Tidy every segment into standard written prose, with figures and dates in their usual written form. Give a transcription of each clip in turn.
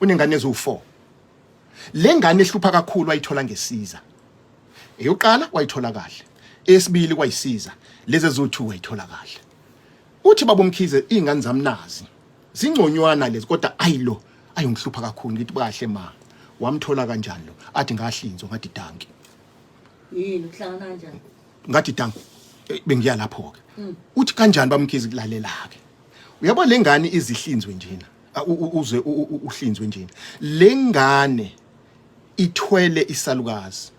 Unengane eziwu4. Le ngane ehlupha kakhulu wayithola ngesiza. Eyoqala wayithola kahle. Esibili kwayisiza. Lezi eziwu2 wayithola kahle. Uthi baba uMkhize izingane zami nazi. Zingconywana lezi kodwa ayilo ayongihlupha kakhulu ngithi kahle ma. Wamthola kanjani lo? Athi ngahlinzwa ngathi danki. Yini uhlangana kanjani? Ngathi danki. Bengiya lapho ke. Uthi kanjani bamkhize kulalela ke. Uyabo lengane izihlinzwe njena. Uze uhlinzwe njena. Lengane ithwele isalukazi.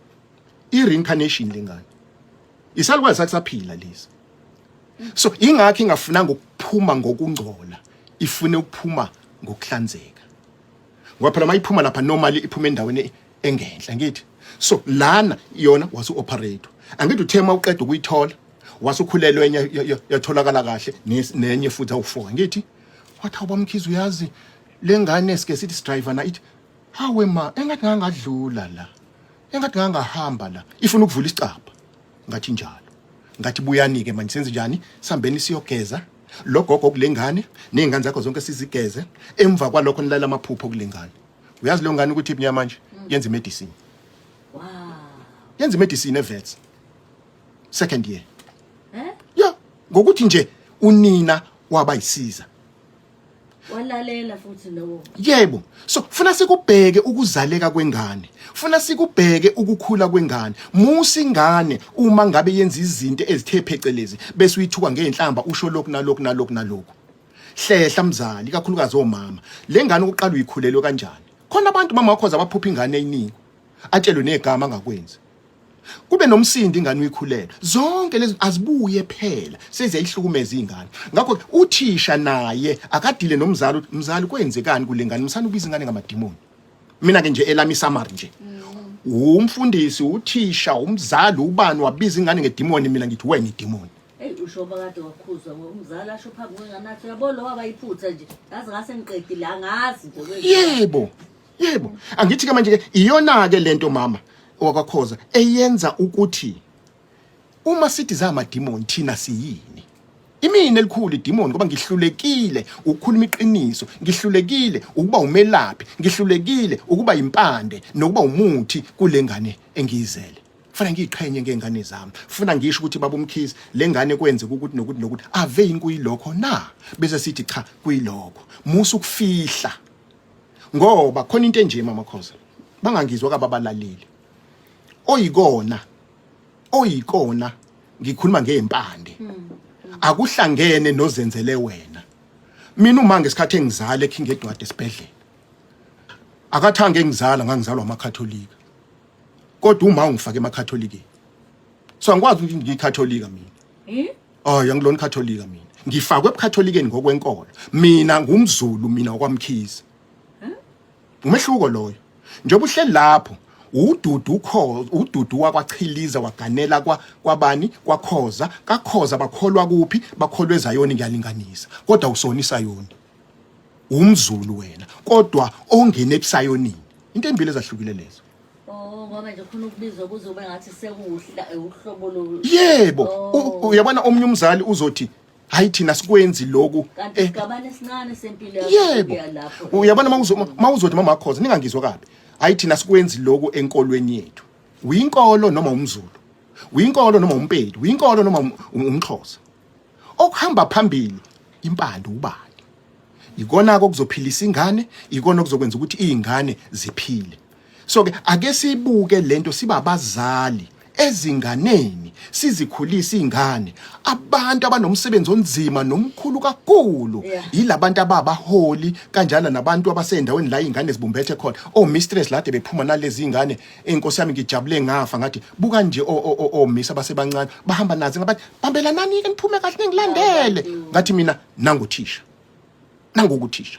I-reincarnation lengane. Isalukazi sakusaphila lezi. So ingakho ingafunanga ukuphuma ngokungcola, ifune ukuphuma ngokuhlanzeka. Ngoba phela mayiphuma lapha normally iphuma endaweni engenhla ngithi. So lana yona wasu operator. Angithi uthe uma uqeda ukuyithola wasukhulelwe enye yatholakala kahle nenye futhi awu4 ngithi. Wathi awubamkhize uyazi lengane sike sithi driver na ithi hawe ma engathi ngangadlula la. Engathi ngangahamba la. Ifuna ukuvula isicabha. Ngathi njalo. Ngathi buyani ke manje senze njani? Sambeni siyogeza. Lo gogo kulengane nezingane zakho zonke sizigeze. Emva kwalokho nilala amaphupho kulengane. Uyazi leyo ngane ukuthi ibnya manje yenza imedicine. Wow. Yenza imedicine eVets. Second year. Eh? Yeah, ngokuthi nje unina waba yisiza. Walalela futhi lowo. Yebo. So funa sikubheke ukuzaleka kwengane. Funa sikubheke ukukhula kwengane. Musa ingane uma ngabe yenza izinto ezithe phecelezi bese uyithuka ngezinhlamba usho lokhu nalokhu nalokhu nalokhu. Hlehla mzali kakhulukazi omama. Lengane ukuqala uyikhulelwe kanjani? Khona abantu mama wakhoza abaphupha ingane eyiningi. Atshelwe negama angakwenzi. Kube nomsindi ingane uyikhulelwe. Zonke lezi azibuye phela seziyayihlukumeza ingane. Ngakho uthisha naye akadile nomzali ukuthi mzali kwenzekani kule ngane msana ubiza ingane ngamadimoni. Mina ke nje elami summary nje. Umfundisi, uthisha, umzali, ubani wabiza ingane ngedimoni mina ngithi wena idimoni. Hey usho bakade wakhuzwa ngoba umzali asho phambi kwengane athi uyabo lo waba iphutha nje. Ngaze ngase ngiqedile angazi nje kwenzekani. Yebo. Yebo. Angithi ke manje ke iyona ke lento mama wakwaKhoza eyenza ukuthi uma sithi zamadimoni thina siyini? Imina elikhulu idimoni ngoba ngihlulekile ukukhuluma iqiniso, ngihlulekile ukuba umelaphi, ngihlulekile ukuba impande nokuba umuthi kulengane engiyizele. Kufanele ngiyiqhenye ngengane zami. Funa ngisho ukuthi baba uMkhize lengane kwenze ukuthi nokuthi nokuthi ave yini kuyilokho na? Bese sithi cha kuyilokho. Musa ukufihla. Ngoba khona into enje mama Khoza. Bangangizwa kababalaleli. Oyikona oyikona ngikhuluma ngempande. Akuhlangene nozenzele wena. Mina uma ngesikhathi engizala eKing Edward esibhedlela. Akathange engizala ngangizalwa amaKatholika. Kodwa uma ungifake emaKatholikeni. So angikwazi ukuthi ngiyikatholika mina. Eh? Oh, angilona ikatholika mina. Ngifakwe ebukatholikeni ngokwenkolo. Mina ngumZulu mina wakwaMkhize. Umehluko loyo. Njengoba uhleli lapho ududu ukhoza ududu wakwachiliza waganela kwa kwabani kwakhoza kakhoza bakholwa kuphi bakholwa ezayoni ngiyalinganisa kodwa usona isayoni umzulu wena kodwa ongene ebusayonini into embili ezahlukile lezo. Oh ngoba nje khona ukubizwa kuzobe ngathi sekuhla uhlobo lo. Yebo, Oh. Uyabona omunye umzali uzothi hayi thina sikwenzi lokhu. Kanti isigabane esincane sempilo yakho Yebo. kuya lapho. Uyabona mawuzothi mama Khoza ningangizwa kabi. Hayi thina sikwenzi lokhu enkolweni yethu. Uyinkolo noma umZulu? Uyinkolo noma umpedi? Uyinkolo noma umXhosa? Okuhamba phambili impande ubani? Ikona okuzophilisa ingane, ikona okuzokwenza ukuthi izingane ziphile. So ke ake sibuke lento siba abazali ezinganeni sizikhulisa izingane abantu abanomsebenzi onzima nomkhulu kakhulu yilabantu ababaholi kanjalo nabantu abasendaweni la izingane zibumbethe khona o mistress lade bephuma nalezi izingane enkosi yami ngijabule ngafa ngathi buka nje o miss abasebancane bahamba nazi ngabathi bambelanani ke niphume kahle ningilandele ngathi mina nanguthisha nangukuthisha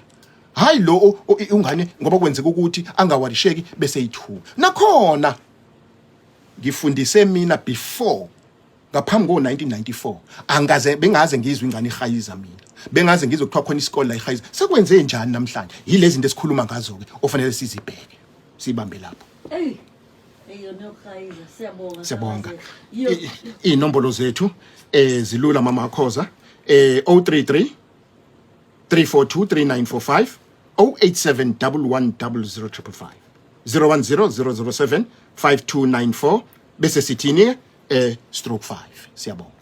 hayi lo ungane ngoba kwenzeka ukuthi angawarisheki bese ithuka nakhona ngifundise mina before ngaphambi ko-1994 angaze bengaze ngizwe ingane ihayiza mina bengaze ngizwe kuthiwa khona isikole la ihayiza sekwenze njani namhlanje yilezi zinto esikhuluma ngazo-ke ofanele sizibheke sibambe lapho. Ey eyona yokuhayiza siyabonga. Siyabonga. Yo. Iy'nombolo zethu zilula mama Khoza 033 342 3945. 087 1100555 010 007 5294 bese sithini ke, stroke 5. Siyabonga.